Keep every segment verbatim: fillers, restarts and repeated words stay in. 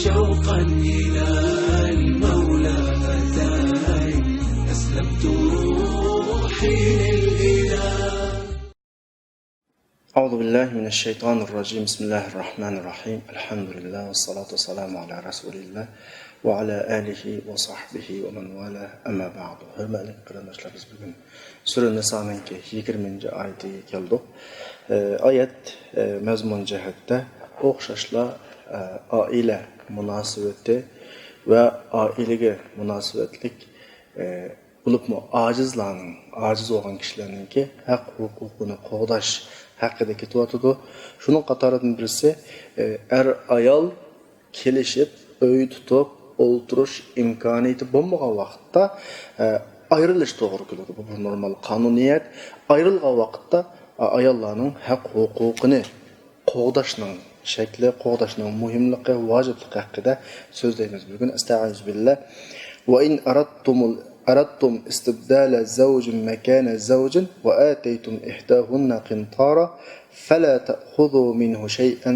شوقا إلى المولى أتاني، أسلمت روحي للإله. أعوذ بالله من الشيطان الرجيم. بسم الله الرحمن الرحيم. الحمد لله والصلاة والسلام على رسول الله وعلى آله وصحبه ومن والاه. أما بعد. ھۆرمەتلىك قېرىنداشلار، بىز بۈگۈن سۈرە نىسانىڭكى يىگىرمىنچى ئايىتىگە كەلدۇق. ئايەت مەزمۇن جەھەتتە ئوخشاشلا ئائىلە مۇناسىۋىتى ۋە ئائىلىگە مۇناسىۋەتلىك، بولۇپمۇ ئاجىزلارنىڭ، ئاجىز بولغان كىشىلەرنىڭكى ھەق ھوقۇقىنى قوغداش ھەققىدە كېتىۋاتىدۇ. شۇنىڭ قاتارىدىن بىرسى، ئەر ئايال كېلىشىپ ئۆي تۇتۇپ ئولتۇرۇش ئىمكانىيىتى بولمىغان ۋاقىتتا ئايرىلىش توغرا كېلىدۇ. بۇ بىر نورمال قانۇنىيەت. ئايرىلغان ۋاقىتتا ئاياللارنىڭ ھەق ھوقۇقىنى قوغداشنىڭ شەكلى، قوغداشنىڭ مۇھىملىقى، ۋاجىپلىقى ھەققىدە سۆزلەيمىز بۈگۈن. ئەستەئىزۇ بىللا. وإن أردتم أردتم استبدال زوج مكان زوج وآتيتم إحداهن قنطارا فلا تأخذوا منه شيئا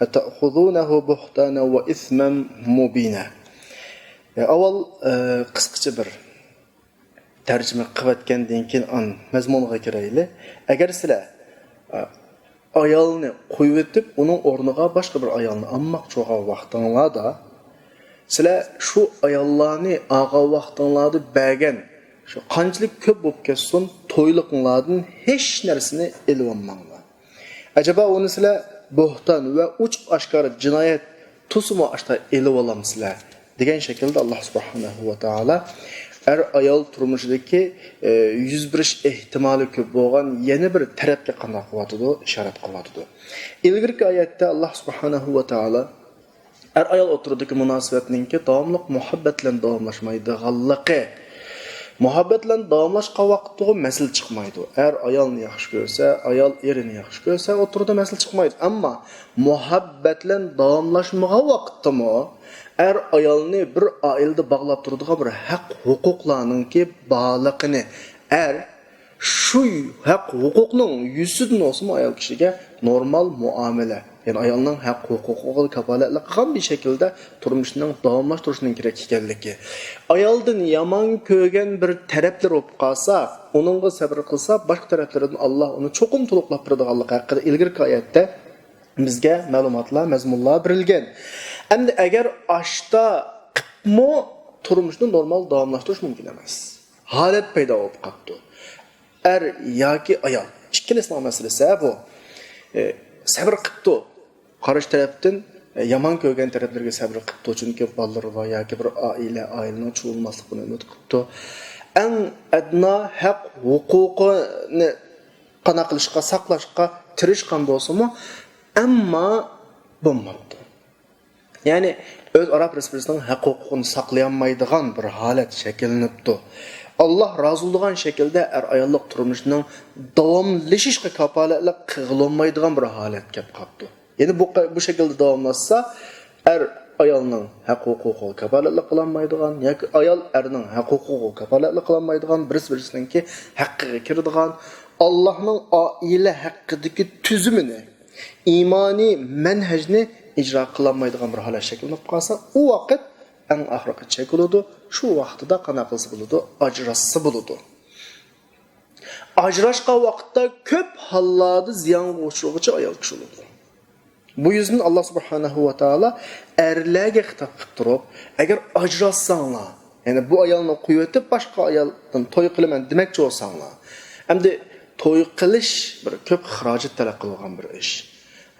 أتأخذونه بهتانا وإثما مبينا. ئاۋۋال قىسقىچە بىر تەرجىمە قىلىۋەتكەندىن كېيىن ئان مەزمۇنغا كىرەيلى. ئەگەر سىلەر ئايالنى قويۇۋېتىپ، ئۇنىڭ ئورنىغا باشقا بىر ئايالنى ئالماقچى بولغان ۋاقتىڭلاردا، سىلەر شۇ ئاياللارنى ئالغان ۋاقتىڭلاردا بەرگەن شۇ قانچىلىك كۆپ بولۇپ كەتسۇن، تويلۇقۇڭلاردىن ھېچ نەرسىنى ئېلىۋالماڭلار. ئەجەبا ئۇنى سىلەر بۆھتان ۋە ئوچۇق ئاشكارا جىنايەت تۇرسىمۇ ئاشتا ئېلىۋالامسىلەر؟ دېگەن شەكىلدە ئاللا سۇبھانەھۇ ۋە تائالا ئەر ئايال تۇرمۇشىدىكى يۈز بېرىش ئېھتىمالى كۆپ بولغان يەنە بىر تەرەپكە قانداق قىلىۋاتىدۇ؟ ئىشارەت قىلىۋاتىدۇ. ئىلگىرىكى ئايەتتە ئاللا سۇبھانەھۇ ۋە تائالا ئەر ئايال ئوتتۇرىدىكى مۇناسىۋەتنىڭكى داۋاملىق مۇھەببەت بىلەن داۋاملاشمايدىغانلىقى، مۇھەببەت بىلەن داۋاملاشقان ۋاقىتتىغۇ مەسىلە چىقمايدۇ. ئەر ئايالنى ياخشى كۆرسە، ئايال ئېرىنى ياخشى كۆرسە، ئوتتۇرىدا مەسىلە چىقمايدۇ. ئەمما مۇھەببەت بىلەن داۋاملاشمىغان ۋاقىتتىمۇ ئەر ئايالنى بىر ئائىلىدە باغلاپ تۇرىدىغان بىر ھەق ھوقۇقلارنىڭكى بارلىقىنى، ئەر شۇ ھەق ھوقۇقنىڭ يۈزىدىن بولسىمۇ ئايال كىشىگە نورمال مۇئامىلە، يەنى ئايالنىڭ ھەق ھوقۇقىغا كاپالەتلىك قىلغان بىر شەكىلدە تۇرمۇشنىڭ داۋاملاشتۇرۇشنىڭ كېرەك ئىكەنلىكى. ئايالدىن يامان كۆرگەن بىر تەرەپلىرى بولۇپ قالسا، ئۇنىڭغا سەۋر قىلسا، باشقا تەرەپلىرىدىن ئاللا ئۇنى چوقۇم تولۇقلاپ بېرىدىغانلىقى ھەققىدە ئىلگىرىكى ئايەتتە بىزگە مەلۇماتلار، مەزمۇنلار بېرىلگەن. ئەمدى ئەگەر ئاشتا قىپمۇ تۇرمۇشنى نورمال داۋاملاشتۇرۇش مۇمكىن ئەمەس. ھالەت پەيدا بولۇپ قاپتۇ. ئەر ياكى ئايال، ئىككىلىسىنىڭ مەسىلىسى بۇ. ئە، سەۋر قىپتۇ. قارشى تەرەپتىن، ئە، يامان كۆرگەن تەرەپلىرىگە سەۋر قىپتۇ. چۈنكى بالىلىرى بار ياكى بىر ئائىلە، ئائىلىنىڭ چوڭ بولماسلىقىنى ئۈمىد قىپتۇ. ئەڭ ئەدنا ھەق ھوقۇقىنى قانا قىلىشقا، ساقلاشقا تىرىشقان بولسىمۇ، ئەمما بولماپتۇ. يەنى ئۆزئارا بىرسى-بىرسىنىڭ ھەق-ھوقۇقىنى ساقلىيالمايدىغان بىر ھالەت شەكىللىنىپتۇ. ئاللا رازى بولىدىغان شەكىلدە ئەر-ئاياللىق تۇرمۇشنىڭ داۋاملىشىشقا كاپالەتلىك قىلغىلىمايدىغان بىر ھالەت كەپ قاپتۇ. يەنى بۇ، بۇ شەكىلدە داۋاملاشسا، ئەر ئايالنىڭ ھەق-ھوقۇقىغا كاپالەتلىك قىلالمايدىغان ياكى ئايال ئەرنىڭ ھەق-ھوقۇقىغا كاپالەتلىك قىلالمايدىغان، بىرسى-بىرسىنىڭكى ھەققىگە كىرىدىغان، ئاللانىڭ ئائىلە ھەققىدىكى تۈزۈمىنى، ئىمانىي مەنھەجنى ئىجرا قىلالمايدىغان بىر ھالەت شەكىللىنىپ قالسا، ئۇ ۋاقىت ئەڭ ئاخىرقى چەك بولىدۇ. شۇ ۋاقتىدا قانداق قىلسا بولىدۇ؟ ئاجراشسا بولىدۇ. ئاجراشقان ۋاقىتتا كۆپ ھاللاردا زىيانغا ئۇچرىغۇچى ئايال كىشى بولىدۇ. بۇ يۈزدىن ئاللا سۇبھانەھۇ ۋە تائالا ئەرلەرگە خىتاب قىلىپ تۇرۇپ، ئەگەر ئاجراشساڭلار، يەنى بۇ ئايالنى قويۇۋېتىپ، باشقا ئايالدىن توي قىلىمەن دېمەكچى بولساڭلار. ئەمدى توي قىلىش بىر كۆپ خىراجەت تەلەپ قىلىدىغان بىر ئىش.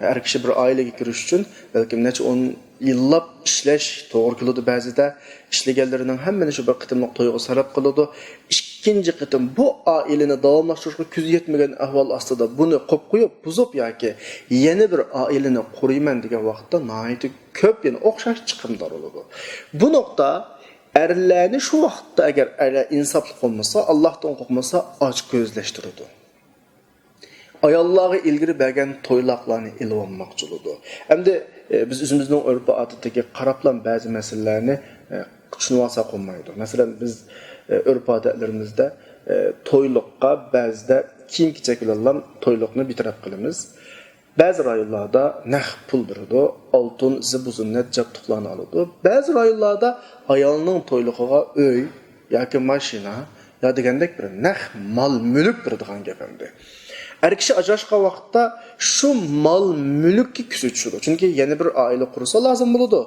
ئەر كىشى بىر ئائىلىگە كىرىش ئۈچۈن بەلكىم نەچچە ئون يىللاپ ئىشلەش توغرا كېلىدۇ بەزىدە. ئىشلىگەنلىرىنىڭ ھەممىنى شۇ بىر قېتىملىق تويغا سەرپ قىلىدۇ. ئىككىنچى قېتىم بۇ ئائىلىنى داۋاملاشتۇرۇشقا كۆزى يەتمىگەن ئەھۋال ئاستىدا بۇنى قويۇپ قويۇپ، بۇزۇپ ياكى يەنە بىر ئائىلىنى قۇرىمەن دېگەن ۋاقىتتا ناھايىتى كۆپ، يەنە ئوخشاش چىقىملار بولىدۇ. بۇ نۇقتا ئەرلەرنى شۇ ۋاقىتتا، ئەگەر ئەرلەر ئىنساپلىق بولمىسا، ئاللاھتىن قورقمىسا، ئاچكۆزلەشتۈرىدۇ. ئاياللارغا ئىلگىرى بەرگەن تويلاقلارنى ئېلىۋالماقچى بولىدۇ. ئەمدى، ئە، بىز ئۆزىمىزنىڭ ئۆرپ-ئادىتىگە قاراپلا بەزى مەسىلىلەرنى، ئە، چۈشىنىۋالساق بولمايدۇ. مەسىلەن، بىز، ئە، ئۆرپ-ئادەتلىرىمىزدە، ئە، تويلۇققا بەزىدە كىيىم-كېچەك بىلەنلا تويلۇقنى بىر تەرەپ قىلىمىز. بەزى رايونلاردا نەق پۇل بېرىدۇ، ئالتۇن، زىبۇ زىننەت، جابدۇقلارنى ئالىدۇ. بەزى رايونلاردا ئايالنىڭ تويلۇقىغا ئۆي ياكى ماشىنا يا دېگەندەك بىر نەق مال مۈلۈك بېرىدىغان گەپ ئەمدى. ئەر كىشى ئاجراشقان ۋاقىتتا شۇ مال مۈلۈككە كۆزى چۈشىدۇ. چۈنكى يەنە بىر ئائىلە قۇرسا لازىم بولىدۇ.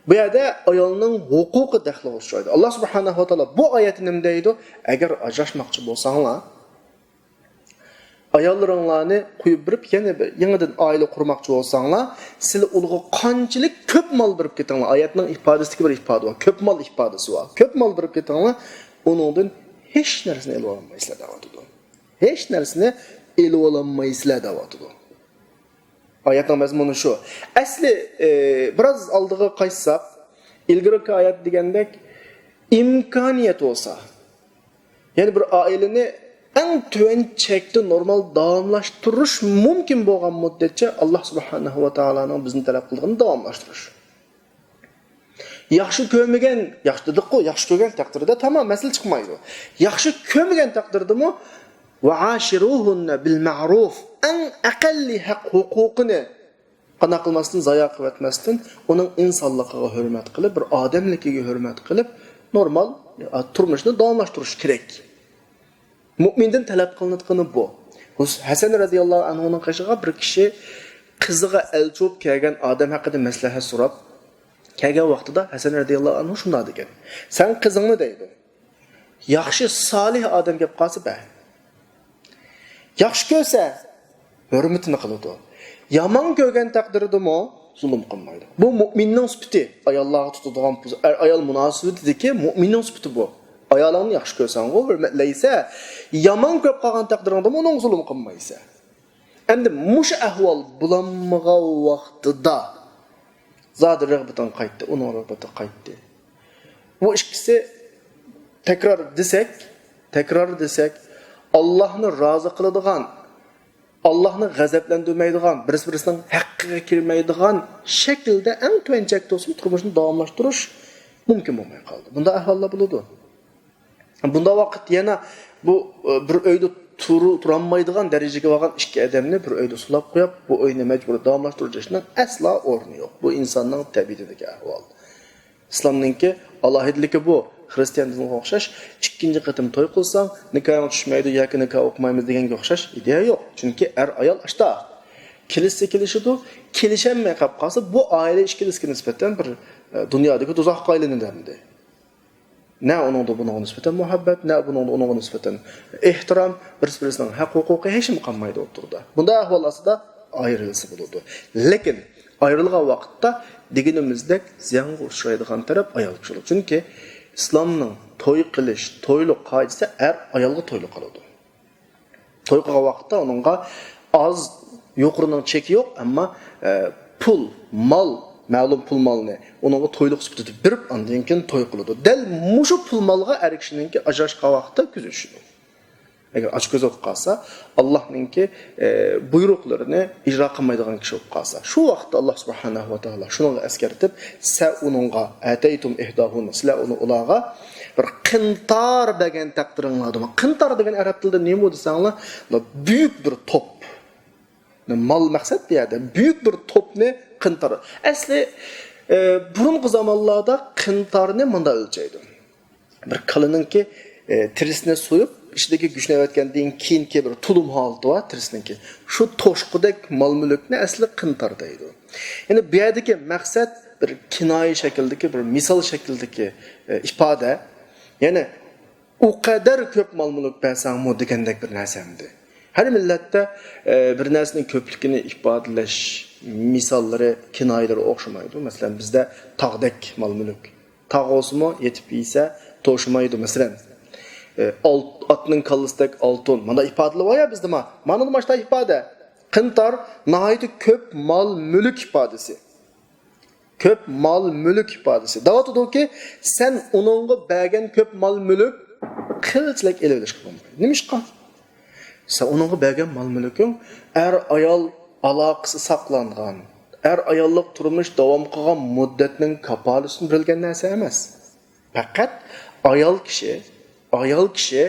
بۇ يەردە ئايالنىڭ ھوقۇقى دەخلىگە ئۇچرايدۇ. ئاللا سۇبھانەھۇ ۋە تائالا بۇ ئايەتتە نېمە دەيدۇ؟ ئەگەر ئاجراشماقچى بولساڭلار، ئاياللىرىڭلارنى قويۇپ بېرىپ، يەنە بىر يېڭىدىن ئائىلە قۇرماقچى بولساڭلار، سىلى ئۇلىغا قانچىلىك كۆپ مال بېرىپ كېتىڭلار. ئايەتنىڭ ئىپادىسىدىكى بىر ئىپادە بار. كۆپ مال ئىپادىسى بار. كۆپ مال بېرىپ كېتىڭلار، ئۇنىڭدىن ھېچ نەرسىنى ئېلىۋالالمايسىلەر دەۋاتىدۇ. ھېچ نەرسىنى ئېلىۋالالمايسىلەر دەۋاتىدۇ. ئايەتنىڭ مەزمۇنى شۇ. ئەسلى، ئە، بىراز ئالدىغا قايتساق، ئىلگىرىكى ئايەت دېگەندەك ئىمكانىيەت بولسا، يەنى بىر ئائىلىنى ئەڭ تۆۋەن چەكتە نورمال داۋاملاشتۇرۇش مۇمكىن بولغان مۇددەتچە ئاللا سۇبھانەھۇ ۋە تائالانىڭ بىزدىن تەلەپ قىلغىنىنى داۋاملاشتۇرۇش. ياخشى كۆرمىگەن، ياخشى دېدۇققۇ، ياخشى كۆرگەن تەقدىردە تامام، مەسىلە چىقمايدۇ. ياخشى كۆرمىگەن تەقدىردىمۇ، ۋە ئاشىرۇھۇننە بىل مەرۇف، ئەڭ ئەقەللىي ھەق ھوقۇقىنى قانداق قىلماستىن، زايا قىلىۋەتمەستىن، ئۇنىڭ ئىنسانلىقىغا ھۆرمەت قىلىپ، بىر ئادەملىكىگە ھۆرمەت قىلىپ، نورمال تۇرمۇشنى داۋاملاشتۇرۇش كېرەك. مۇئمىندىن تەلەپ قىلىنىدىغىنى بۇ. ھەسەن رەزىياللاھۇ ئەنھۇنىڭ قېشىغا بىر كىشى قىزىغا ئەلچى بولۇپ كەلگەن ئادەم ھەققىدە مەسلىھەت سوراپ كەلگەن ۋاقتىدا، ھەسەن رەزىياللاھۇ ئەنھۇ شۇنداق دېگەن: سەن قىزىڭنى، دەيدۇ، ياخشى، سالىھ ئادەمگە قالسا بەر. ياخشى كۆرسە، ھۆرمىتىنى قىلىدۇ. يامان كۆرگەن تەقدىردىمۇ زۇلۇم قىلمايدۇ. بۇ مۇئمىننىڭ سۈپىتى. ئاياللارغا تۇتىدىغان پوز-، ئەر-ئايال مۇناسىۋىتىدىكى مۇئمىننىڭ سۈپىتى بۇ. ئايالىڭنى ياخشى كۆرسەڭغۇ، ھۆرمەتلەيسە، يامان كۆرۈپ قالغان تەقدىرىڭدىمۇ ئۇنىڭغا زۇلۇم قىلمايسەن. ئەمدى مۇشۇ ئەھۋال بولالمىغان ۋاقتىدا زادى رىغبىتىڭ قايتتى، ئۇنىڭ رىغبىتى قايتتى. بۇ ئىككىسى تەكرار دېسەك، تەكرار دېسەك، ئاللاھنى رازى قىلىدىغان، ئاللاھنى غەزەپلەندۈرمەيدىغان، بىرسى-بىرسىنىڭ ھەققىگە كىرمەيدىغان شەكىلدە ئەڭ تۆۋەن چەكتە بولسىمۇ تۇرمۇشنى داۋاملاشتۇرۇش مۇمكىن بولماي قالدى. بۇنداق ئەھۋاللار بولىدۇ. بۇنداق ۋاقىت يەنە بۇ، ئە، بىر ئۆيدە تۇرۇ-، تۇرالمايدىغان دەرىجىگە بارغان ئىككى ئادەمنى بىر ئۆيدە سولاپ قويۇپ، بۇ ئۆينى مەجبۇرىي داۋاملاشتۇرۇشنىڭ ئەسلا ئورنى يوق. بۇ ئىنساننىڭ تەبىئىتىدىكى ئەھۋال. ئىسلامنىڭكى ئالاھىدىلىكى بۇ. خىرىستىيان دىنىغا ئوخشاش، ئىككىنچى قېتىم توي قىلساڭ، نىكاھىڭ چۈشمەيدۇ ياكى نىكاھ ئوقۇمايمىز دېگەنگە ئوخشاش ئىدىيە يوق. چۈنكى ئەر ئايال ئاشتا. كېلىشسە كېلىشىدۇ، كېلىشەلمەي قاپ قالسا، بۇ ئائىلە ئىككىلىسىگە نىسبەتەن بىر، ئە، دۇنيادىكى دوزاخقا ئايلىنىدۇ ئەمدى. نە ئۇنىڭدا بۇنىڭغا نىسبەتەن مۇھەببەت، نە بۇنىڭدا ئۇنىڭغا نىسبەتەن ئېھتىرام، بىرسى-بىرسىنىڭ ھەق ھوقۇقى ھېچنېمە قالمايدۇ ئوتتۇرىدا. بۇنداق ئەھۋال ئاستىدا ئايرىلسا بولىدۇ. لېكىن ئايرىلغان ۋاقىتتا دېگىنىمىزدەك زىيانغا ئۇچرايدىغان تەرەپ ئايال كىشى بولىدۇ. چۈنكى ئىسلامنىڭ توي قىلىش، تويلۇق قائىدىسى ئەر ئايالغا تويلۇق قىلىدۇ. توي قىلغان ۋاقىتتا ئۇنىڭغا ئاز، يۇقىرىنىڭ چېكى يوق، ئەمما، ئە، پۇل، مال، مەلۇم پۇل مالنى ئۇنىڭغا تويلۇق سۈپىتىدە بېرىپ، ئاندىن كېيىن توي قىلىدۇ. دەل مۇشۇ پۇل مالغا ئەر كىشىنىڭكى ئاجراشقان ۋاقىتتا كۆزى چۈشىدۇ. ئەگەر ئاچكۆز بولۇپ قالسا، ئاللاھنىڭكى، ئە، بۇيرۇقلىرىنى ئىجرا قىلمايدىغان كىشى بولۇپ قالسا، شۇ ۋاقىتتا ئاللاھ سۇبھانەھۇ ۋە تائالا شۇنىڭغا ئەسكەرتىپ، سە ئۇنىڭغا، ئەتەيتۇم ئىھداھۇننە، سىلەر ئۇنى ئۇلارغا بىر قىنتار بەرگەن تەقدىرىڭلاردىمۇ. قىنتار دېگەن ئەرەب تىلىدا نېمە دېسەڭلار، بۈيۈك بىر توپ. مال مەقسەت بۇ يەردە. بۈيۈك بىر توپنى قىنتار. ئەسلى، ئە، بۇرۇنقى زامانلاردا قىنتارنى مۇنداق ئۆلچەيدۇ. بىر كالىنىڭكى، ئە، تېرىسىنى سويۇپ، ئىچىدىكى گۆشنى ئەۋەتكەندىن كېيىنكى بىر تۇلۇم ھالىتى بار تېرىسىنىڭكى. شۇ توشقۇدەك مال-مۈلۈكنى ئەسلى قىنتار دەيدۇ. يەنى بۇ يەردىكى مەقسەت بىر كىنايە شەكلىدىكى، بىر مىسال شەكلىدىكى، ئە، ئىپادە. يەنى ئۇ قەدەر كۆپ مال-مۈلۈك بەرسەڭمۇ دېگەندەك بىر نەرسە ئەمدى. ھەر مىللەتتە، ئە، بىر نەرسىنىڭ كۆپلۈكىنى ئىپادىلەش مىساللىرى، كىنايىلىرى ئوخشىمايدۇ. مەسىلەن، بىزدە تاغدەك مال-مۈلۈك. تاغ بولسىمۇ يېتىپ يېسە توشىمايدۇ، مەسىلەن. ئە، ئال-، ئاتنىڭ كاللىسىدەك ئالتۇن. مانا ئىپادىلەر بار يا بىزدىمۇ. مانا ماشۇنداق ئىپادە. قىنتار ناھايىتى كۆپ مال-مۈلۈك ئىپادىسى. كۆپ مال-مۈلۈك ئىپادىسى. دەۋاتىدۇكى، سەن ئۇنىڭغا بەرگەن كۆپ مال-مۈلۈك قىلچىلىك ئېلىۋېلىشقا بولمايدۇ. نېمىشقا؟ سەن ئۇنىڭغا بەرگەن مال-مۈلۈكۈڭ ئەر-ئايال ئالاقىسى ساقلانغان، ئەر-ئاياللىق تۇرمۇش داۋام قىلغان مۇددەتنىڭ كاپالىتىدىن بېرىلگەن نەرسە ئەمەس. پەقەت ئايال كىشى، ئايال كىشى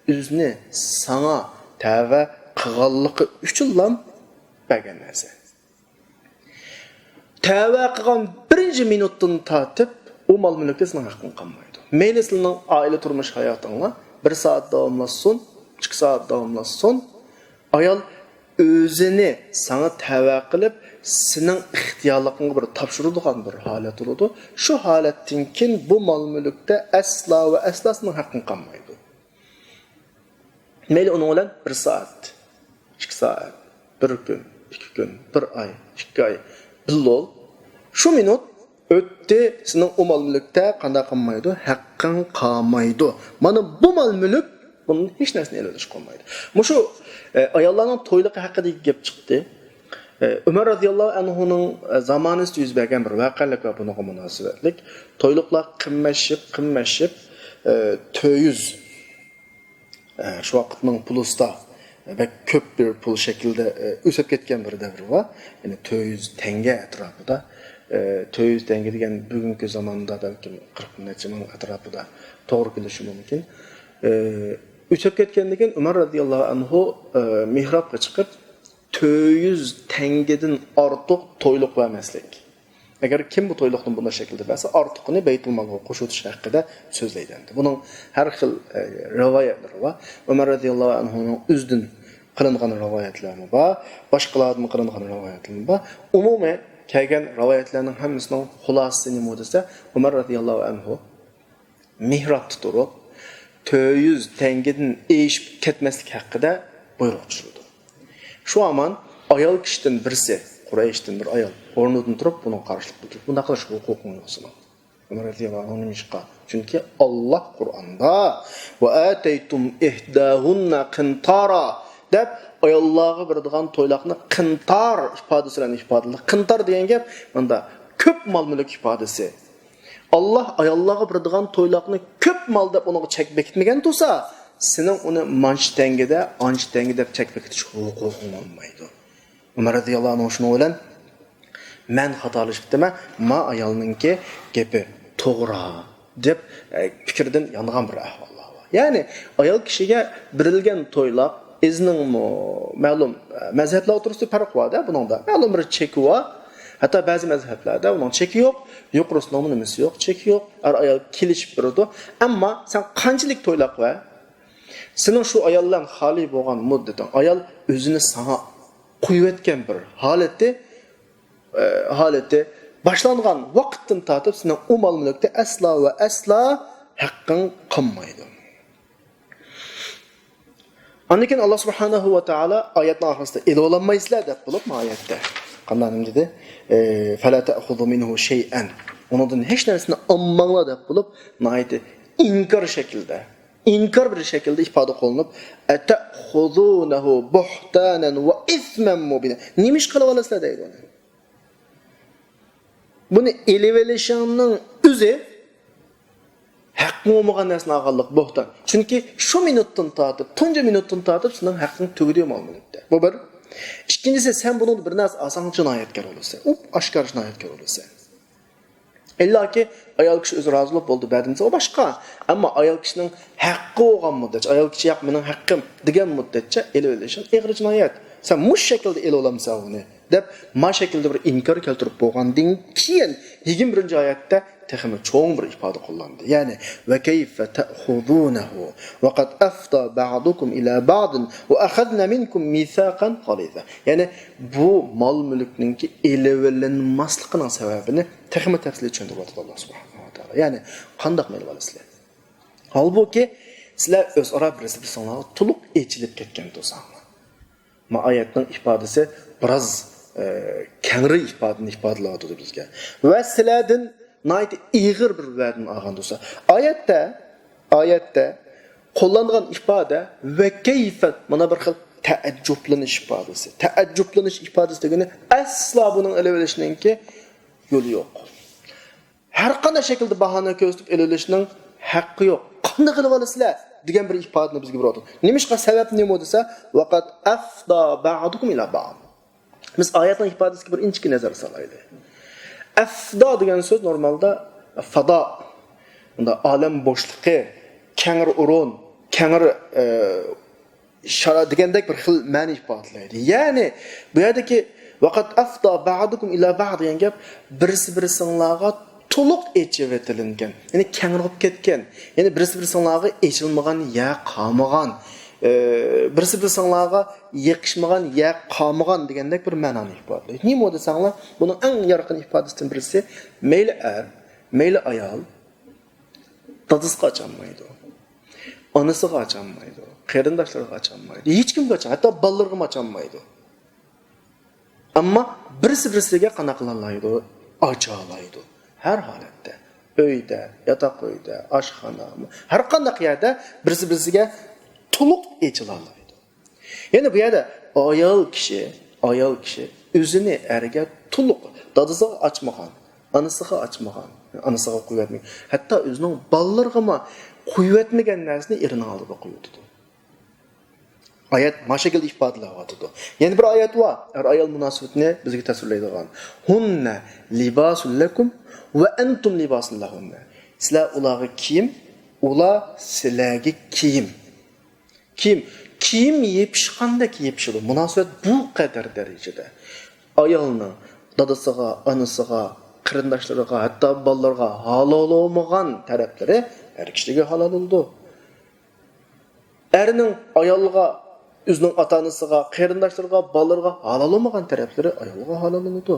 ئۆزىنى ساڭا تەۋە قىلغانلىقى ئۈچۈنلا بەرگەن نەرسە. تەۋە قىلغان بىرىنچى مىنۇتتىن تارتىپ ئۇ مال-مۈلۈكتە سېنىڭ ھەققىڭ قالمايدۇ. مەيلى سېنىڭ ئائىلە تۇرمۇش ھاياتىڭلار بىر سائەت داۋاملاشسۇن، ئىككى سائەت داۋاملاشسۇن، ئايال ئۆزىنى ساڭا تەۋە قىلىپ، سېنىڭ ئىختىيارلىقىڭغا بىر تاپشۇرىدىغان بىر ھالەت بولىدۇ. شۇ ھالەتتىن كېيىن بۇ مال-مۈلۈكتە ئەسلا ۋە ئەسلا سېنىڭ ھەققىڭ قالمايدۇ. مەيلى ئۇنىڭ بىلەن بىر سائەت، ئىككى سائەت، بىر كۈن، ئىككى كۈن، بىر ئاي، ئىككى ئاي بىللە بول. شۇ مىنۇت ئۆتتى، سېنىڭ ئۇ مال-مۈلۈكتە قانداق قالمايدۇ؟ ھەققىڭ قالمايدۇ. مانا بۇ مال-مۈلۈك، بۇندىن ھېچ نەرسىنى ئېلىۋېلىشقا بولمايدۇ. مۇشۇ، ئە، ئاياللارنىڭ تويلۇقى ھەققىدىكى گەپ چىقتى. ئە، ئۆمەر رازىياللاھۇ ئەنھۇنىڭ، ئە، زامانىسىدا يۈز بەرگەن بىر ۋەقەلىك ۋە بۇنىڭغا مۇناسىۋەتلىك تويلۇقلار قىممەتلىشىپ، قىممەتلىشىپ، ئە، تۆت يۈز، ئە، شۇ ۋاقىتنىڭ پۇلىسىدا بەك كۆپ بىر پۇل شەكلىدە، ئە، ئۆسۈپ كەتكەن بىر دەۋر بار. يەنى تۆت يۈز تەڭگە ئەتراپىدا. ئە، تۆت يۈز تەڭگە دېگەن بۈگۈنكى زاماندا بەلكىم قىرىق نەچچە مىڭ ئەتراپىدا توغرا كېلىشى مۇمكىن. ئە، ئۆسۈپ كەتكەندىن كېيىن ئۆمەر رازىياللاھۇ ئەنھۇ، ئە، مېھرابقا چىقىپ، تۆت يۈز تەڭگىدىن ئارتۇق تويلۇق بەرمەسلىك. ئەگەر كىم بۇ تويلۇقنى بۇنداق شەكىلدە بەرسە، ئارتۇقىنى بەيتۇلمالغا قوشۇۋېتىش ھەققىدە سۆزلەيدۇ. بۇنىڭ ھەر خىل، ئە، رىۋايەتلىرى بار. ئۆمەر رازىياللاھۇ ئەنھۇنىڭ ئۆزىدىن قىلىنغان رىۋايەتلەرمۇ بار، باشقىلاردىن قىلىنغان رىۋايەتلەرمۇ بار. ئومۇمەن كەلگەن رىۋايەتلەرنىڭ ھەممىسىنىڭ خۇلاسىسى نېمە دېسە، ئۆمەر رازىياللاھۇ ئەنھۇ مېھرابتا تۇرۇپ، تۆت يۈز تەڭگىدىن ئېشىپ كەتمەسلىك ھەققىدە بۇيرۇق چۈشۈرىدۇ. شۇ ھامان ئايال كىشىدىن بىرسى، قۇرەيشتىن بىر ئايال ئورنىدىن تۇرۇپ، بۇنىڭغا قارشىلىق بىلدۈرۈپ، بۇنداق قىلىش ھوقۇقۇڭ يوق سېنىڭ. ئۆمەر رەزىياللاھۇ ئەنھۇ نېمىشقا؟ چۈنكى ئاللاھ قۇرئاندا «ۋە ئاتەيتۇم ئىھداھۇننە قىنتارا» دەپ، ئاياللارغا بېرىدىغان تويلاقنى قىنتار ئىپادىسى بىلەن ئىپادىلىدى. قىنتار دېگەن گەپ مۇندا كۆپ مال-مۈلۈك ئىپادىسى. ئاللاھ ئاياللارغا بېرىدىغان تويلاقنى كۆپ مال دەپ ئۇنىڭغا چەك بېكىتمىگەن تۇرسا، سېنىڭ ئۇنى مانچە تەڭگىدە، ئانچە تەڭگە دەپ چەك بېكىتىش ھوقۇقۇڭ بولمايدۇ. ئۆمەر رەزىياللاھۇ ئەنھۇ شۇنىڭ بىلەن مەن خاتالىشىپتىمەن، ما ئايالنىڭكى گېپى توغرا دەپ، ئە، پىكىردىن يانغان بىر ئەھۋاللار بار. يەنى ئايال كىشىگە بېرىلگەن تويلاق ئىزنىڭمۇ مەلۇم، ئە، مەزھەپلەر ئوتتۇرىسىدا پەرق بار-دە بۇنىڭدا. مەلۇم بىر چېكى بار. ھەتتا بەزى مەزھەپلەردە بۇنىڭ چېكى يوق، يۇقىرىسىنىڭمۇ نېمىسى يوق، چېكى يوق. ئەر ئايال كېلىشىپ بېرىدۇ. ئەمما سەن قانچىلىك تويلاق بەر، سېنىڭ شۇ ئايال بىلەن خالىي بولغان مۇددىتىڭ، ئايال ئۆزىنى ساڭا قويۇۋەتكەن بىر ھالىتى، ئە، ھالىتى باشلانغان ۋاقىتتىن تارتىپ سېنىڭ ئۇ مال-مۈلۈكتە ئەسلا ۋە ئەسلا ھەققىڭ قالمايدۇ. ئاندىن كېيىن ئاللاھ سۇبھانەھۇ ۋە تائالا ئايەتنىڭ ئاخىرىسىدا «ئېلىۋالالمايسىلەر» دەپ بولۇپ، ما ئايەتتە قانداق نېمە دېدى؟ ئە، «فەلا تەئخۇزۇ مىنھۇ شەيئەن». ئۇنىڭدىن ھېچ نەرسىنى ئالماڭلار دەپ بولۇپ، ناھايىتى ئىنكار شەكلىدە، ئىنكار بىر شەكىلدە ئىپادە قوللىنىپ، «ئەتەئخۇزۇنەھۇ بۇھتانەن ۋە ئىسمەن مۇبىنا». نېمە ئىش قىلىۋالىسىلەر دەيدۇ ئۇنى. بۇنى ئېلىۋېلىشىڭنىڭ ئۆزى ھەققىڭ بولمىغان نەرسىنى ئالغانلىق بوھتان. چۈنكى شۇ مىنۇتتىن تارتىپ، تۇنجى مىنۇتتىن تارتىپ سېنىڭ ھەققىڭ تۈگىدى مال-مۈلۈكتە. بۇ بىر. ئىككىنچىسى، سەن بۇنىڭدا بىر نەرسە ئالساڭ جىنايەتكار بولىسەن. ئۇ ئاشكارا جىنايەتكار بولىسەن. ئىللاكى ئايال كىشى ئۆزى رازى بولۇپ بولدى، بەردىم دېسە، ئۇ باشقا. ئەمما ئايال كىشىنىڭ ھەققى بولغان مۇددەتچە، ئايال كىشى «ياق، مېنىڭ ھەققىم» دېگەن مۇددەتچە ئېلىۋېلىشىڭ ئېغىر جىنايەت. سەن مۇشۇ شەكىلدە ئېلىۋالامسەن ئۇنى دەپ، ما شەكىلدە بىر ئىنكار كەلتۈرۈپ بولغاندىن كېيىن، يىگىرمە بىرىنچى ئايەتتە تېخىمۇ چوڭ بىر ئىپادە قوللاندى. يەنى، «ۋە كەيفە تەئخۇزۇنەھۇ ۋە قەد ئەفدا بەئدۇكۇم ئىلە بەئدىن ۋە ئەخەزنە مىنكۇم مىساقەن غەلىزا». يەنى، بۇ مال-مۈلۈكنىڭكى ئېلىۋېلىنماسلىقىنىڭ سەۋەبىنى تېخىمۇ تەپسىلىي چۈشەندۈرۈۋاتىدۇ ئاللاھ سۇبھانەھۇ ۋە تائالا. يەنى، قانداقمۇ ئېلىۋالىسىلەر؟ ھالبۇكى، سىلەر ئۆزئارا بىرسى بىرسىڭلارغا تولۇق ئېچىلىپ كەتكەن تۇرساڭلار. ما ئايەتنىڭ ئىپادىسى بىراز، ئە، كەڭرى ئىپادىنى ئىپادىلەۋاتىدۇ بىزگە. ۋە سىلەردىن ناھايىتى ئېغىر بىر ۋەدىنى ئالغان تۇرسا. ئايەتتە، ئايەتتە قوللانغان ئىپادە «ۋە كەيفە»، مانا بىر خىل تەئەججۈپلىنىش ئىپادىسى. تەئەججۈپلىنىش ئىپادىسى دېگىنى ئەسلا بۇنىڭ ئېلىۋېلىشنىڭكى يولى يوق. ھەر قانداق شەكىلدە باھانە كۆرسىتىپ ئېلىۋېلىشنىڭ ھەققى يوق. «قانداق ئېلىۋالىسىلەر؟» دېگەن بىر ئىپادىنى بىزگە بېرىۋاتىدۇ. نېمىشقا؟ سەۋەب نېمە دېسە، «ۋە قەد ئەفدا بەئدۇكۇم ئىلە بەئد». بىز ئايەتنىڭ ئىپادىسىگە بىر ئىنچىكە نەزەر سالايلى. ئەفدا دېگەن سۆز نورمالدا فادا، بۇندا ئالەم بوشلۇقى، كەڭرى ئورۇن، كەڭرى، ئە، شارا دېگەندەك بىر خىل مەنە ئىپادىلەيدۇ. يەنى بۇ يەردىكى «ۋەقەد ئەفدا بەئدۇكۇم ئىلە بەئد» دېگەن گەپ بىرسى بىرسىڭلارغا تولۇق ئېچىۋېتىلىنگەن، يەنى كەڭرى بولۇپ كەتكەن، يەنى بىرسى بىرسىڭلارغا ئېچىلمىغان يەر قالمىغان، ئى، بىرسى بىرسىڭلارغا يېقىشمىغان يەر قالمىغان دېگەندەك بىر مەنانى ئىپادىلەيدۇ. نېمە دېسەڭلار، بۇنىڭ ئەڭ يارقىن ئىپادىسىدىن بىرسى، مەيلى ئەر، مەيلى ئايال دادىسىغا ئاچالمايدۇ، ئانىسىغا ئاچالمايدۇ، قېرىنداشلىرىغا ئاچالمايدۇ، ھېچكىمگە ئاچالمايدۇ، ھەتتا بالىلىرىغىمۇ ئاچالمايدۇ. ئەمما بىرسى بىرسىگە قانداق قىلالايدۇ؟ ئاچالايدۇ. ھەر ھالەتتە. ئۆيدە، ياتاق ئۆيدە، ئاشخانا، ھەر قانداق يەردە بىرسى بىرسىگە تولۇق ئېچىلالايدۇ. يەنى بۇ يەردە ئايال كىشى، ئايال كىشى ئۆزىنى ئەرگە تولۇق، دادىسىغا ئاچمىغان، ئانىسىغا ئاچمىغان، ئانىسىغا قويۇۋەتمىگەن، ھەتتا ئۆزىنىڭ بالىلىرىغىمۇ قويۇۋەتمىگەن نەرسىنى ئېرىنىڭ ئالدىدا قويۇۋېتىدۇ. ئايەت مانا شەكىلدە ئىپادىلەۋاتىدۇ. يەنە بىر ئايەت بار، ئەر-ئايال مۇناسىۋىتىنى بىزگە تەسۋىرلەيدىغان. «ھۇننە لىباسۇن لەكۇم ۋە ئەنتۇم لىباسۇن لەھۇننە.» سىلەر ئۇلارغا كىيىم، ئۇلار سىلەرگە كىيىم. كىيىم، كىيىم يېپىشقاندەك يېپىشىدۇ. مۇناسىۋەت بۇ قەدەر دەرىجىدە. ئايالنىڭ دادىسىغا، ئانىسىغا، قېرىنداشلىرىغا، ھەتتا بالىلىرىغا ھالال بولمىغان تەرەپلىرى ئەر كىشىگە ھالال بولىدۇ. ئەرنىڭ ئايالغا، ئۆزىنىڭ ئاتا-ئانىسىغا، قېرىنداشلىرىغا، بالىلىرىغا ھالال بولمىغان تەرەپلىرى ئايالغا ھالال بولىدۇ.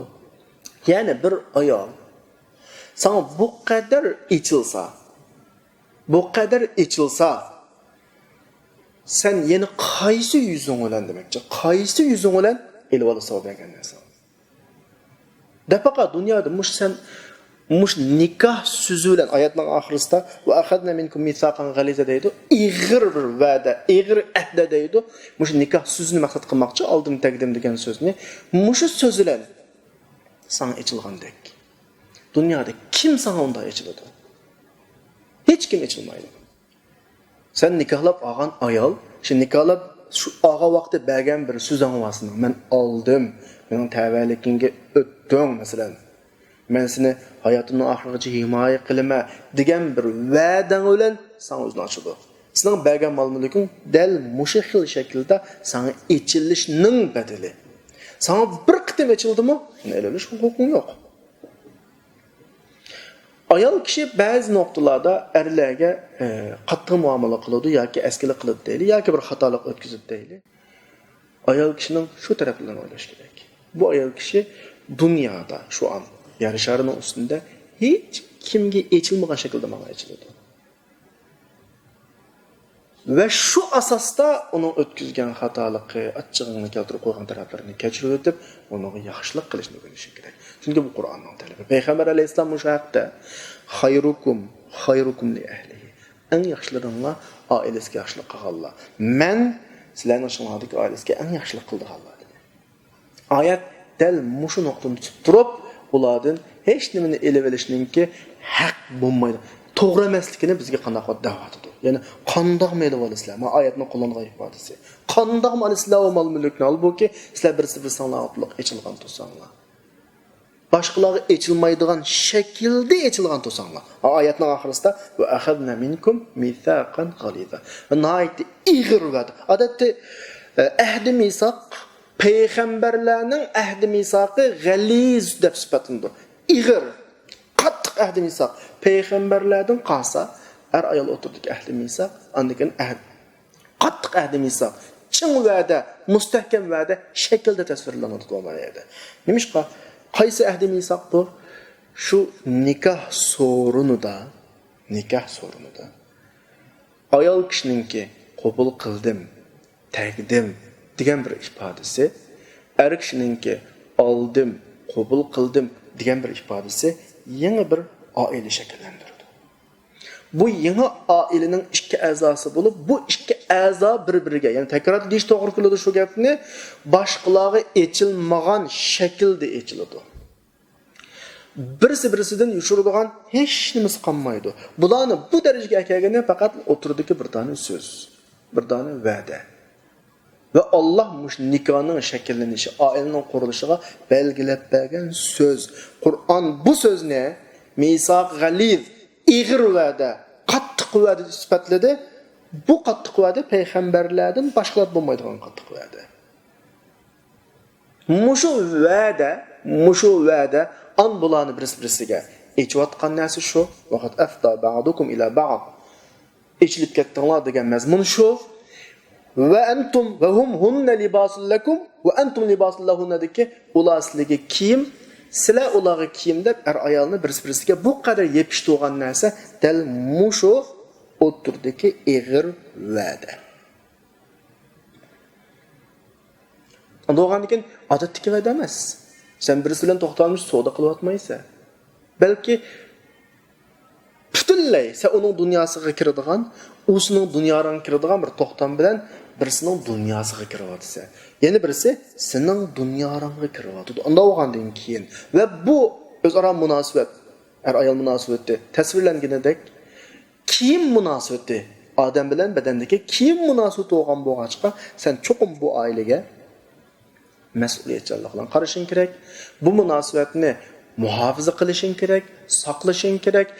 يەنى بىر ئايال ساڭا بۇ قەدەر ئېچىلسا، بۇ قەدەر ئېچىلسا، سەن يەنە قايسى يۈزۈڭ بىلەن دېمەكچى، قايسى يۈزۈڭ بىلەن ئېلىۋالىسىغا بەرگەن نەرسەڭ؟ دەپەقە دۇنيادا مۇشۇ سەن، مۇشۇ نىكاھ سۆزى بىلەن ئايەتنىڭ ئاخىرىسىدا «ۋە ئەخەزنە مىنكۇم مىساقەن غەلىزا» دەيدۇ، ئېغىر بىر ۋەدە، ئېغىر ئەھدە دەيدۇ. مۇشۇ نىكاھ سۆزىنى مەقسەت قىلماقچى، «ئالدىم تەگدىم» دېگەن سۆزنى. مۇشۇ سۆز بىلەن ساڭا ئېچىلغاندەك. دۇنيادا كىم ساڭا ئۇنداق ئېچىلىدۇ؟ ھېچكىم ئېچىلمايدۇ. سەن نىكاھلاپ ئالغان ئايال، شۇ نىكاھلاپ شۇ ئالغان ۋاقتى بەرگەن بىر سۆزۈڭ بار سېنىڭ، «مەن ئالدىم، مېنىڭ تەۋەلىكىڭگە ئۆتتۈڭ، مەسىلەن، مەن سېنى ھاياتىمنىڭ ئاخىرىغىچە ھىمايە قىلىمەن» دېگەن بىر ۋەدەڭ بىلەن ساڭا ئۆزىنى ئاچىدۇ. سېنىڭ بەرگەن مال-مۈلكۈڭ دەل مۇشۇ خىل شەكىلدە ساڭا ئېچىلىشنىڭ بەدىلى. ساڭا بىر قېتىم ئېچىلدىمۇ، يەنە ئېلىۋېلىش ھوقۇقۇڭ يوق. ئايال كىشى بەزى نۇقتىلاردا ئەرلەرگە، ئە، قاتتىق مۇئامىلە قىلىدۇ ياكى ئەسكىلىك قىلىدۇ دەيلى، ياكى بىر خاتالىق ئۆتكۈزىدۇ دەيلى. ئايال كىشىنىڭ شۇ تەرەپلىرىنى ئويلاش كېرەك. بۇ ئايال كىشى دۇنيادا، شۇ ئان، يەر شارىنىڭ ئۈستىدە ھېچ كىمگە ئېچىلمىغان شەكىلدە ماڭا ئېچىلىدۇ. ۋە شۇ ئاساستا ئۇنىڭ ئۆتكۈزگەن خاتالىقى، ئاچچىقىنى كەلتۈرۈپ قويغان تەرەپلىرىنى كەچۈرۈۋېتىپ، ئۇنىڭغا ياخشىلىق قىلىشنى ئۆگىنىشى كېرەك. چۈنكى بۇ قۇرئاننىڭ تەلىپى. پەيغەمبەر ئەلەيھىسسالام مۇشۇ ھەقتە، «خەيرۇكۇم، خەيرۇكۇم لىئەھلىھى.» ئەڭ ياخشىلىرىڭلار ئائىلىسىگە ياخشىلىق قىلغانلار. مەن سىلەرنىڭ ئىچىڭلاردىكى ئائىلىسىگە ئەڭ ياخشىلىق قىلىدىغانلار، دېدى. ئايەت دەل مۇشۇ نۇقتىنى تۇتۇپ تۇرۇپ، ئۇلاردىن ھېچ نېمىنى ئېلىۋېلىشنىڭكى ھەق بولمايدۇ، توغرا ئەمەسلىكىنى بىزگە قانداق دەۋاتىدۇ. يەنى قانداقمۇ ئېلىۋالىسىلەر؟ مانا ئايەتنىڭ قوللانغان ئىپادىسى. قانداقمۇ ئالىسىلەر ئۇ مال-مۈلۈكنى؟ ھالبۇكى سىلەر بىرسى بىرسىڭلارغا ئېچىلغان تۇرساڭلار. باشقىلارغا ئېچىلمايدىغان شەكىلدە ئېچىلغان تۇرساڭلار. ھا، ئايەتنىڭ ئاخىرىسىدا «ۋە ئەخەزنە مىنكۇم مىساقەن غەلىزا.» ۋە ناھايىتى ئېغىر ۋەدە. ئادەتتە، ئە، ئەھدى مىساق، پەيغەمبەرلەرنىڭ ئەھدى مىساقى غەلىز دەپ سۈپەتلىنىدۇ. ئېغىر، قاتتىق ئەھدى مىساق. پەيغەمبەرلەردىن قالسا، ئەر-ئايال ئوتتۇرىدىكى ئەھدى مىساق، ئاندىن كېيىن ئەھد-، قاتتىق ئەھدى مىساق، چىڭ ۋەدە، مۇستەھكەم ۋەدە شەكلىدە تەسۋىرلىنىدۇ بۇ يەردە. نېمىشقا؟ قايسى ئەھدى مىساق بۇ؟ شۇ نىكاھ سورۇنىدا، نىكاھ سورۇنىدا ئايال كىشىنىڭكى «قوبۇل قىلدىم، تەگدىم» دېگەن بىر ئىپادىسى، ئەر كىشىنىڭكى «ئالدىم، قوبۇل قىلدىم» دېگەن بىر ئىپادىسى يېڭى بىر ئائىلە شەكىللەندۈرىدۇ. بۇ يېڭى ئائىلىنىڭ ئىككى ئەزاسى بولۇپ، بۇ ئىككى ئەزا بىر-بىرىگە، يەنى تەكرار دېيىش توغرا كېلىدۇ شۇ گەپنى، باشقىلارغا ئېچىلمىغان شەكىلدە ئېچىلىدۇ. بىرسى-بىرسىدىن يوشۇرىدىغان ھېچ نېمىسى قالمايدۇ. بۇلارنى بۇ دەرىجىگە ئەكەلگىنى پەقەت ئوتتۇرىدىكى بىر دانە سۆز، بىر دانە ۋەدە. ۋە ئاللاھ مۇشۇ نىكاھنىڭ شەكىللىنىشى، ئائىلىنىڭ قۇرۇلۇشىغا بەلگىلەپ بەرگەن سۆز. قۇرئان بۇ سۆزنى مىساق غەلىز، ئېغىر ۋەدە، قاتتىق ۋەدە دەپ سۈپەتلىدى. بۇ قاتتىق ۋەدە پەيغەمبەرلەردىن باشقىلار بولمايدىغان قاتتىق ۋەدە. مۇشۇ ۋەدە، مۇشۇ ۋەدە ئان بۇلارنى بىرسى-بىرسىگە ئېچىۋاتقان نەرسە شۇ. ۋەقەد ئەفدا بەئدۇكۇم ئىلا بەئد. ئېچىلىپ كەتتىڭلار دېگەن مەزمۇن شۇ. ۋە ئەنتۇم ۋە ھۇم ھۇننە لىباسۇن لەكۇم ۋە ئەنتۇم لىباسۇن لەھۇننەدىكى ئۇلار سىلەرگە كىيىم، سىلەر ئۇلارغا كىيىم دەپ ئەر-ئايالنى بىرسى-بىرسىگە بۇ قەدەر يېپىشتۇرغان نەرسە دەل مۇشۇ ئوتتۇرىدىكى ئېغىر ۋەدە. ئۇنداق بولغاندىكىن ئادەتتىكى ۋەدە ئەمەس. سەن بىرسى بىلەن توختالمىش سودا قىلىۋاتمايسەن. بەلكى پۈتۈنلەي سەن ئۇنىڭ دۇنياسىغا كىرىدىغان، ئۇ سېنىڭ دۇنياڭغا كىرىدىغان بىر توختام بىلەن بىرسىنىڭ دۇنياسىغا كىرىۋاتىسەن. يەنە بىرسى سېنىڭ دۇنياڭغا كىرىۋاتىدۇ. ئۇنداق بولغاندىن كېيىن ۋە بۇ ئۆزئارا مۇناسىۋەت، ئەر-ئايال مۇناسىۋىتى تەسۋىرلەنگىنىدەك، كىيىم مۇناسىۋىتى ئادەم بىلەن بەدەندىكى كىيىم مۇناسىۋىتى بولغان بولغاچقا، سەن چوقۇم بۇ ئائىلىگە مەسئۇلىيەتچانلىق بىلەن قارىشىڭ كېرەك. بۇ مۇناسىۋەتنى مۇھاپىزە قىلىشىڭ كېرەك، ساقلىشىڭ كېرەك.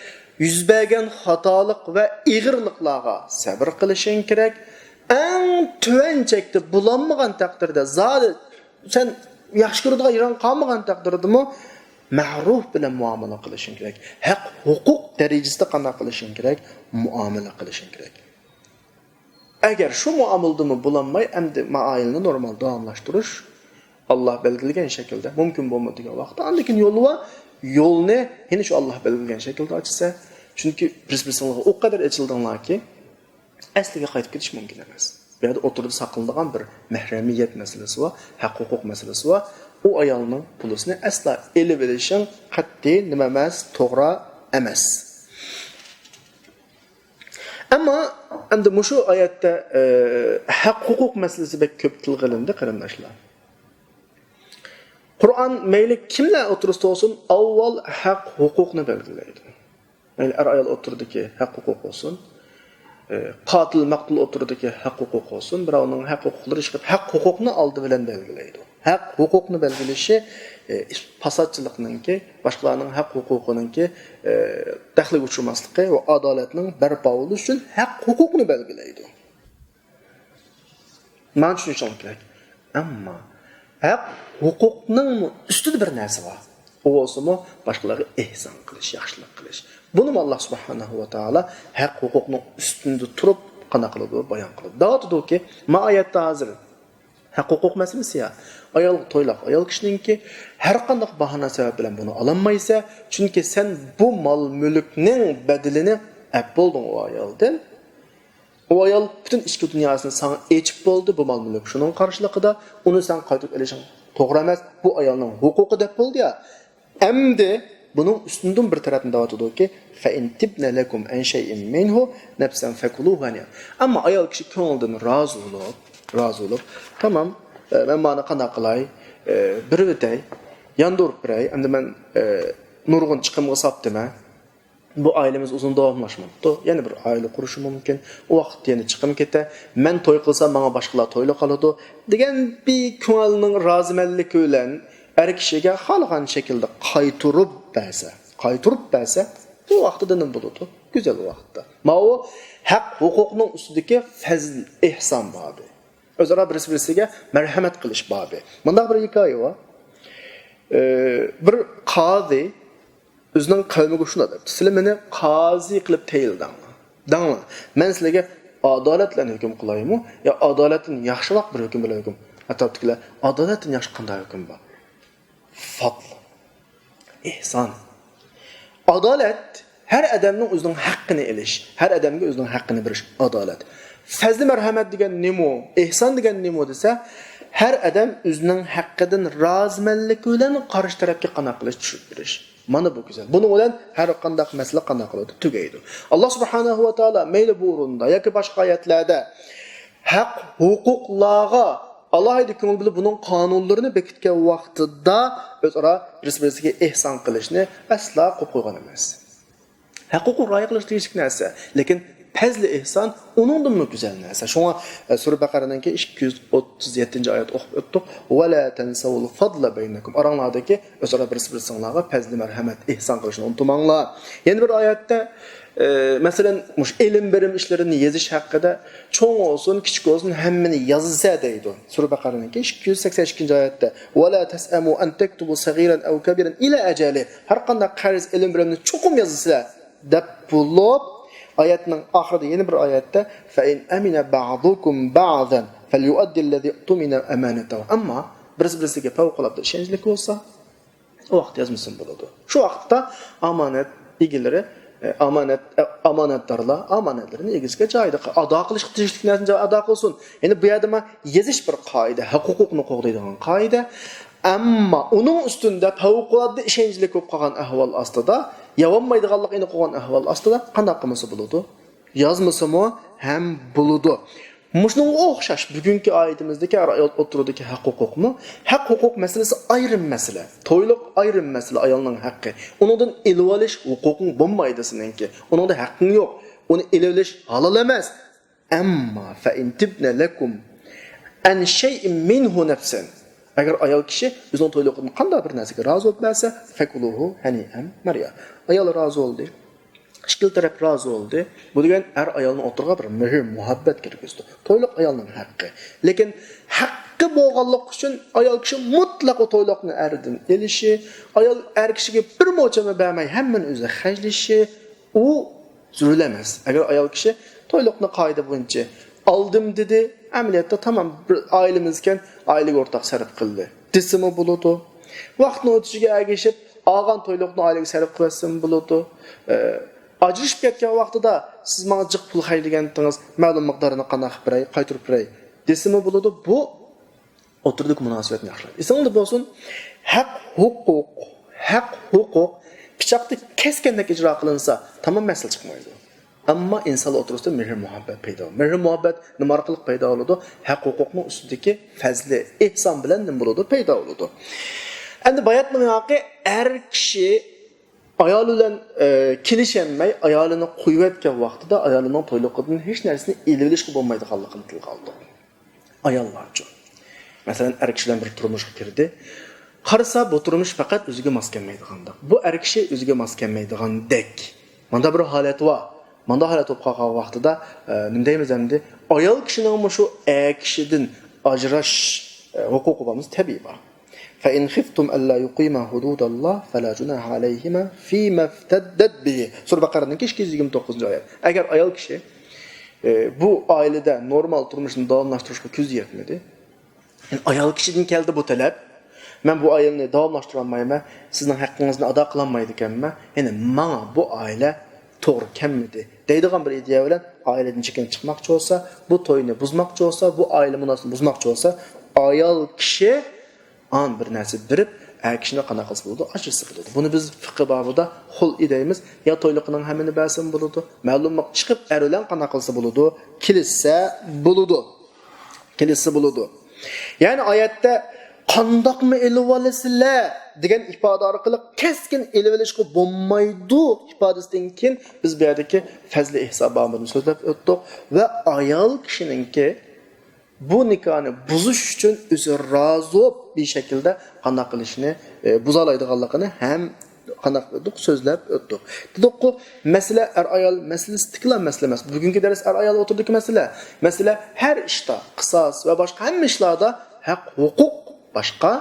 يۈز بەرگەن خاتالىق ۋە ئېغىرلىقلارغا سەۋر قىلىشىڭ كېرەك. ئەڭ تۆۋەن چەكتە بولالمىغان تەقدىردە، زادى سەن ياخشى كۆرىدىغان يېرىڭ قالمىغان تەقدىردىمۇ مەرۇپ بىلەن مۇئامىلە قىلىشىڭ كېرەك. ھەق ھوقۇق دەرىجىسىدە قانداق قىلىشىڭ كېرەك؟ مۇئامىلە قىلىشىڭ كېرەك. ئەگەر شۇ مۇئامىلىدىمۇ بولالماي، ئەمدى مائايىلنى نورمال داۋاملاشتۇرۇش، ئاللا بەلگىلىگەن شەكىلدە مۇمكىن بولمىدى دېگەن ۋاقىتتا، ئاندىن كېيىن يول بار، يولنى يەنە شۇ ئاللا بەلگىلىگەن شەكىلدە ئاچىسەن. چۈنكى بىرسى-بىرسىڭلارغا ئۇ قەدەر ئېچىلدىڭلاركى، ئەسلىگە قايتىپ كېتىش مۇمكىن ئەمەس. بۇ يەردە ئوتتۇرىدا ساقلىنىدىغان بىر مەھرىمىيەت مەسىلىسى بار، ھەق ھوقۇق مەسىلىسى بار. ئۇ ئايالنىڭ پۇلىسىنى ئەسلا ئېلىۋېلىشىڭ قەتئىي نېمە ئەمەس، توغرا ئەمەس. ئەمما ئەمدى مۇشۇ ئايەتتە، ئە، ھەق ھوقۇق مەسىلىسى بەك كۆپ تىلغا ئېلىندى، قېرىنداشلار. قۇرئان مەيلى كىملەر ئوتتۇرىسىدا بولسۇن، ئاۋۋال ھەق ھوقۇقنى بەلگىلەيدۇ. مەيلى ئەر-ئايال ئوتتۇرىدىكى ھەق ھوقۇق بولسۇن، ئە، قاتىل مەقتۇل ئوتتۇرىدىكى ھەق ھوقۇق بولسۇن، بىراۋنىڭ ھەق ھوقۇقلىرى چىقىپ، ھەق ھوقۇقنى ئالدى بىلەن بەلگىلەيدۇ. ھەق ھوقۇقنى بەلگىلىشى، ئى، پاساتچىلىقنىڭكى، باشقىلارنىڭ ھەق ھوقۇقىنىڭكى، ئى، دەخلىگە ئۇچرىماسلىقى ۋە ئادالەتنىڭ بەرپا بولۇشى ئۈچۈن ھەق ھوقۇقنى بەلگىلەيدۇ. مانا چۈشىنىشىڭلار كېرەك. ئەمما ھەق ھوقۇقنىڭمۇ ئۈستىدە بىر نەرسە بار. ئۇ بولسىمۇ باشقىلارغا ئېھسان قىلىش، ياخشىلىق قىلىش. بۇنىمۇ ئاللا سۇبھانەھۇ ۋە تائالا ھەق ھوقۇقنىڭ ئۈستىدە تۇرۇپ قانداق قىلىدۇ، بايان قىلىدۇ. دەۋاتىدۇكى، ما ئايەتتە ھازىر ھەق ھوقۇق مەسىلىسى يا. ئايال تويلاق ئايال كىشىنىڭكى، ھەر قانداق باھانە سەۋەب بىلەن بۇنى ئالالمايسەن، چۈنكى سەن بۇ مال مۈلۈكنىڭ بەدىلىنى ئەپ بولدۇڭ ئۇ ئايالدىن. ئۇ ئايال پۈتۈن ئىچكى دۇنياسىنى ساڭا ئېچىپ بولدى، بۇ مال مۈلۈك شۇنىڭ قارشىلىقىدا، ئۇنى سەن قايتۇرۇپ ئېلىشىڭ توغرا ئەمەس، بۇ ئايالنىڭ ھوقۇقى دەپ بولدى يا. ئەمدى بۇنىڭ ئۈستۈندىن بىر تەرەپنى دەۋاتىدۇكى، فَإِنْ تِبْنَ لَكُمْ عَنْ شَيْءٍ مِنْهُ نَفْسًا فَكُلُوهُ هَنِيئًا. ئەمما ئايال كىشى كۆڭلىدىن رازى بولۇپ، رازى بولۇپ، تامام، ئە، مەن مانا قانداق قىلاي، ئە، بېرىۋېتەي، ياندۇرۇپ بېرەي، ئەمدى مەن، ئە، نۇرغۇن چىقىمغا ساپتىمەن. بۇ ئائىلىمىز ئۇزۇن داۋاملاشماپتۇ. يەنە بىر ئائىلە قۇرۇشى مۇمكىن. ئۇ ۋاقىتتا يەنە چىقىم كېتە. مەن توي قىلسام، ماڭا باشقىلار تويلۇق قالىدۇ، دېگەن بىر كۆڭۈلنىڭ رازىمەنلىكى بىلەن ئەر كىشىگە خالىغان شەكىلدە قايتۇرۇپ بەرسە، قايتۇرۇپ بەرسە، بۇ ۋاقىتتا نېمە بولىدۇ؟ گۈزەل ۋاقىتتا. ماۋۇ ھەق ھوقۇقنىڭ ئۈستىدىكى پەزل، ئېھسان بابى. ئۆزئارا بىرسى-بىرسىگە مەرھەمەت قىلىش بابى. مۇنداق بىر ھېكايە بار. ئى، بىر قازى ئۆزىنىڭ قەۋمىگە شۇنداق دەپتۇ، سىلەر مېنى قازى قىلىپ تەيىنلىدىڭلار. دەڭلار، مەن سىلەرگە ئادالەت بىلەن ھۆكۈم قىلايمۇ يا ئادالەتتىن ياخشىراق بىر ھۆكۈم بىلەن ھۆكۈم؟ ئەتراپتىكىلەر، ئادالەتتىن ياخشى قانداق ھۆكۈم بار؟ فەزل. ئېھسان. ئادالەت ھەر ئادەمنىڭ ئۆزىنىڭ ھەققىنى ئېلىش، ھەر ئادەمگە ئۆزىنىڭ ھەققىنى بېرىش ئادالەت. پەزلى مەرھەمەت دېگەن نېمە؟ ئېھسان دېگەن نېمە دېسە، ھەر ئادەم ئۆزىنىڭ ھەققىدىن رازىمەنلىك بىلەن قارشى تەرەپكە قانداق قىلىش چۈشۈرۈپ بېرىش. مانا بۇ گۈزەل. بۇنىڭ بىلەن ھەر قانداق مەسىلە قانداق قىلىدۇ؟ تۈگەيدۇ. ئاللا سۇبھانەھۇ ۋە تائالا مەيلى بۇ ئورۇندا ياكى باشقا ئايەتلەردە ھەق ھوقۇقلارغا ئالاھىدە كۆڭۈل بۆلۈپ، بۇنىڭ قانۇنلىرىنى بېكىتكەن ۋاقتىدا ئۆزئارا بىرسى-بىرسىگە ئېھسان قىلىشنى ئەسلا قويۇپ قويغان ئەمەس. ھەق ھوقۇق رىئايە قىلىش تېگىشلىك نەرسە، لېكىن پەزلى ئېھسان ئۇنىڭدىنمۇ گۈزەل نەرسە. شۇڭا، ئە، سۈرە بەقەرەنىڭكى ئىككى يۈز ئوتتۇز يەتتىنچى ئايەت ئوقۇپ ئۆتتۇق. «ۋە لا تەنسەۋۇل فەزلە بەينەكۇم.» ئاراڭلاردىكى ئۆزئارا بىرسى بىرسىڭلارغا پەزلى مەرھەمەت، ئېھسان قىلىشنى ئۇنتۇماڭلار. يەنە بىر ئايەتتە، ئە، مەسىلەن، مۇشۇ ئېلىم بېرىم ئىشلىرىنى يېزىش ھەققىدە، «چوڭ بولسۇن، كىچىك بولسۇن، ھەممىنى يازسا» دەيدۇ. سۈرە بەقەرەنىڭكى ئىككى يۈز سەكسەن ئىككىنچى ئايەتتە، «ۋە لا تەسئەمۇ ئەن تەكتۇبۇ سەغىرەن ئەۋ كەبىرەن ئىلە ئەجەلى.» ھەر قانداق قەرز، ئېلىم بېرىمنى چوقۇم يازىسىلەر دەپ بولۇپ، ئايەتنىڭ ئاخىرىدا يەنە بىر ئايەتتە، «فەئىن ئەمىنە بەئزۇكۇم بەئزەن فەليۇئەددىللەزى ئۇتۇمىنە ئەمانەتەھۇ.» ئەمما بىرسى بىرسىگە پەۋقۇلئاددە ئىشەنچلىك بولسا، ئۇ ۋاقىت يازمىسىمۇ بولىدۇ. شۇ ۋاقىتتا ئامانەت ئىگىلىرى، ئە، ئامانەت، ئە، ئامانەتدارلار ئامانەتلىرىنى ئىگىسىگە جايىدا قىل-، ئادا قىلىشقا تېگىشلىك نەرسىنى ئادا قىلسۇن. يەنى بۇ يەردە ما يېزىش بىر قائىدە، ھەق ھوقۇقنى قوغدايدىغان قائىدە. ئەمما ئۇنىڭ ئۈستىدە پەۋقۇلئاددە ئىشەنچلىك بولۇپ قالغان ئەھۋال ئاستىدا، ياۋالمايدىغانلىقى ئېنىق بولغان ئەھۋال ئاستىدا قانداق قىلمىسا بولىدۇ؟ يازمىسىمۇ ھەم بولىدۇ. مۇشۇنىڭغا ئوخشاش بۈگۈنكى ئايىتىمىزدىكى ئايال ئوتتۇرىدىكى ھەق ھوقۇقمۇ؟ ھەق ھوقۇق مەسىلىسى ئايرىم مەسىلە. تويلۇق ئايرىم مەسىلە، ئايالنىڭ ھەققى. ئۇنىڭدىن ئېلىۋېلىش ھوقۇقۇڭ بولمايدۇ سېنىڭكى. ئۇنىڭدا ھەققىڭ يوق. ئۇنى ئېلىۋېلىش ھالال ئەمەس. ئەمما فەئىن تىبنە لەكۇم ئەن شەيئىن مىنھۇ نەفسەن. ئەگەر ئايال كىشى ئۆزىنىڭ تويلۇقىدىن قانداق بىر نەرسىگە رازى بولۇپ بەرسە، فەكۇلۇھۇ ھەنىئەن مەرىئا. ئايال رازى بولدى. ئىككىلا تەرەپ رازى بولدى. بۇ دېگەن ئەر ئايالنىڭ ئوتتۇرىغا بىر مېھىر مۇھەببەت كىرگۈزدى. تويلۇق ئايالنىڭ ھەققى. لېكىن ھەققى بولغانلىقى ئۈچۈن ئايال كىشى مۇتلەق ئۇ تويلۇقنى ئەردىن ئېلىشى، ئايال ئەر كىشىگە بىر موچەنمۇ بەرمەي ھەممىنى ئۆزى خەجلىشى، ئۇ زۆرۈر ئەمەس. ئەگەر ئايال كىشى تويلۇقنى قائىدە بويىچە ئالدىم دېدى، ئەمەلىيەتتە تامام بىر ئائىلىمىزكەن، ئائىلىگە ئورتاق سەرپ قىلدى دېسىمۇ بولىدۇ. ۋاقىتنىڭ ئۆتۈشىگە ئەگىشىپ، ئالغان تويلۇقنى ئائىلىگە سەرپ قىلىۋەتسىمۇ بولىدۇ. ئە، ئاجرىشىپ كەتكەن ۋاقتىدا سىز ماڭا جىق پۇل خەجلىگەنتىڭىز، مەلۇم مىقدارىنى قانداق قىلىپ بېرەي، قايتۇرۇپ بېرەي دېسىمۇ بولىدۇ. بۇ ئوتتۇرىدىكى مۇناسىۋەتنى ياخشىلاڭ. ئېسىڭلاردا بولسۇن، ھەق ھوقۇق، ھەق ھوقۇق پىچاقتا كەسكەندەك ئىجرا قىلىنسا، تامام مەسىلە چىقمايدۇ. ئەمما ئىنسانلار ئوتتۇرىسىدا مېھىر مۇھەببەت پەيدا بولىدۇ. مېھىر مۇھەببەت نېمە ئارقىلىق پەيدا بولىدۇ؟ ھەق ھوقۇقنىڭ ئۈستىدىكى پەزلى، ئېھسان بىلەن نېمە بولىدۇ؟ پەيدا بولىدۇ. ئەمدى باياتنىڭ ھەققى، ئەر كىشى ئايالى بىلەن، ئە، كېلىشەلمەي، ئايالىنى قويۇۋەتكەن ۋاقتىدا ئايالىنىڭ تويلۇقىدىن ھېچ نەرسىنى ئېلىۋېلىشقا بولمايدىغانلىقىنى تىلغا ئالدۇق. ئاياللارچۇ. مەسىلەن، ئەر كىشى بىلەن بىر تۇرمۇشقا كىردى. قارىسا، بۇ تۇرمۇش پەقەت ئۆزىگە ماس كەلمەيدىغاندەك. بۇ ئەر كىشى ئۆزىگە ماس كەلمەيدىغاندەك. ماندا بىر ھالەت بار. ماندا ھالەت بولۇپ قالغان ۋاقتىدا، ئە، نېمە دەيمىز ئەمدى؟ ئايال كىشىنىڭمۇ شۇ ئەر كىشىدىن ئاجراش، ئە، ھوقۇقى بولمىسا تەبىئىي بار. فَإِنْ خِفْتُمْ أَلَّا يُقِيمَا حُدُودَ اللَّهِ فَلَا جُنَاحَ عَلَيْهِمَا فِيمَا افْتَدَتْ بِهِ. سۈرە بەقەرەنىڭكى ئىككى يۈز يىگىرمە توققۇزىنچى ئايەت. ئەگەر ئايال كىشى، ئە، بۇ ئائىلىدە نورمال تۇرمۇشنى داۋاملاشتۇرۇشقا كۆزى يەتمىدى. يەنى ئايال كىشىدىن كەلدى بۇ تەلەپ. مەن بۇ ئائىلىنى داۋاملاشتۇرالمايمەن، سىزنىڭ ھەققىڭىزنى ئادا قىلالمايدىكەنمەن، يەنى ماڭا بۇ ئائىلە توغرا كەلمىدى دەيدىغان بىر ئىدىيە بىلەن ئائىلىدىن چېكىنىپ چىقماقچى بولسا، بۇ توينى بۇزماقچى بولسا، بۇ ئائىلە مۇناسىۋىتىنى بۇزماقچى بولسا، ئايال كىشى ئان بىر نەرسە بېرىپ، ئەر كىشىنى قانداق قىلسا بولىدۇ؟ ئاجرىتسا بولىدۇ. بۇنى بىز فىقھى بابىدا خۇلئى دەيمىز. يا تويلۇقىنىڭ ھەممىنى بەرسىمۇ بولىدۇ، مەلۇم چىقىپ ئەر بىلەن قانداق قىلسا بولىدۇ؟ كېلىشسە بولىدۇ. كېلىشسە بولىدۇ. يەنى ئايەتتە «قانداقمۇ ئېلىۋالىسىلەر» دېگەن ئىپادە ئارقىلىق كەسكىن ئېلىۋېلىشقا بولمايدۇ ئىپادىسىدىن كېيىن بىز بۇ يەردىكى پەزلى ئېھسان بابىنى سۆزلەپ ئۆتتۇق ۋە ئايال كىشىنىڭكى بۇ نىكاھنى بۇزۇش ئۈچۈن ئۆزى رازى بولۇپ بىر شەكىلدە قانداق قىلىشنى، ئە، بۇزالايدىغانلىقىنى ھەم قانداق قىلدۇق؟ سۆزلەپ ئۆتتۇق. دېدۇققۇ، مەسىلە ئەر-ئايال مەسىلىسىدىكىلا مەسىلە ئەمەس. بۈگۈنكى دەرس ئەر-ئايال ئوتتۇرىدىكى مەسىلە. مەسىلە ھەر ئىشتا، قىساس ۋە باشقا ھەممە ئىشلاردا ھەق-ھوقۇق باشقا،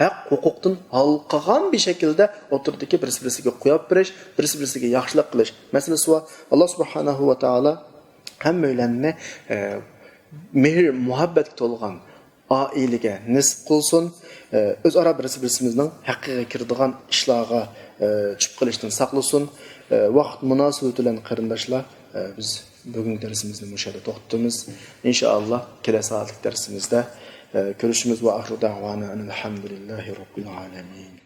ھەق-ھوقۇقتىن ھالقىغان بىر شەكىلدە ئوتتۇرىدىكى بىرسى-بىرسىگە قويۇپ بېرىش، بىرسى-بىرسىگە ياخشىلىق قىلىش مەسىلىسى بار. ئاللا سۇبھانەھۇ ۋە تائالا ھەممەيلەننى، ئە، مېھىر-مۇھەببەتكە تولغان ئائىلىگە نېسىپ قىلسۇن. ئۆزئارا بىرسى-بىرسىمىزنىڭ ھەققىگە كىرىدىغان ئىشلارغا چۈشۈپ قېلىشتىن ساقلىسۇن. ۋاقىت مۇناسىۋىتى بىلەن قېرىنداشلار، بىز بۈگۈنكى دەرسىمىزنى مۇشۇ يەردە توختىتىمىز. ئىنشائاللا، كېلەر سائەتلىك دەرسىمىزدە كۆرۈشىمىز. ۋە ئاخىرۇ دەئۋانا ئەنىل ھەمدۇلىللاھى رەببىل ئالەمىن.